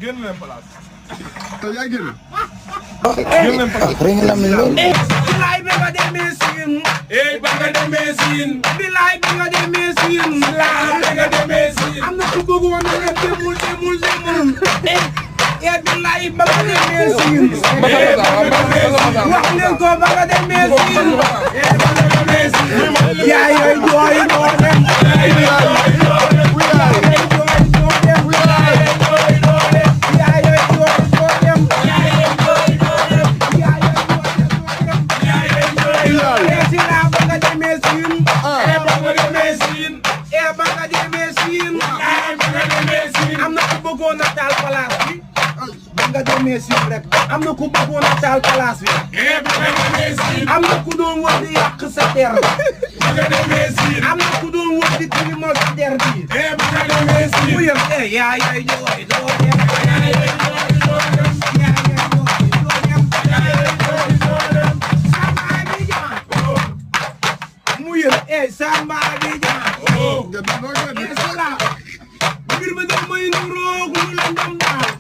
génn leen place. te yaa génn. génn leen place. bilaay bi nga demee siin. ba nga demee siin. bilaay bi nga demee siin. bilaay bi nga demee siin. am na ku bëgg woon na leen demul. bilaay ba nga demee siin. wax leen ko ba nga demee siin. yaa yooy jooy doo dem. am na ku bëggoon a taal place bi. ba nga demee siin rek. am na ku bëggoon a taal place bi. am na ku doon wër di yàq sa der. am na ku doon wër di tilimal sa der bi. mu yëg yaa yooy jooy doo dem. mu yëg Samba Abidjan. mbir mi daf may nuroog mu la ndam daal.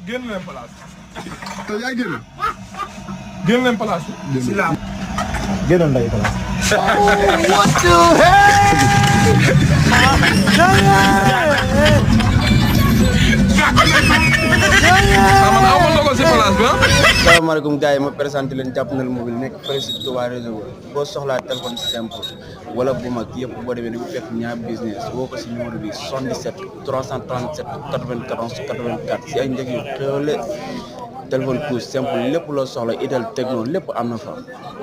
génn leen place. te yaa génn. génn leen place. si la génnoon nday place. man amoon na ko si place bi ah. salaamaaleykum gars yi ma présenté leen Jàppandal mobile nekk fële si Touba réseau boo soxlaa téléphone simple wala bu mag yëpp boo demee da nga fekk ñaar business woo ko si numéro bi 77 337 94 84 si ay njëg yu xéwale téléphone pouce simple lépp loo soxla Itel Tecno lépp am na fa.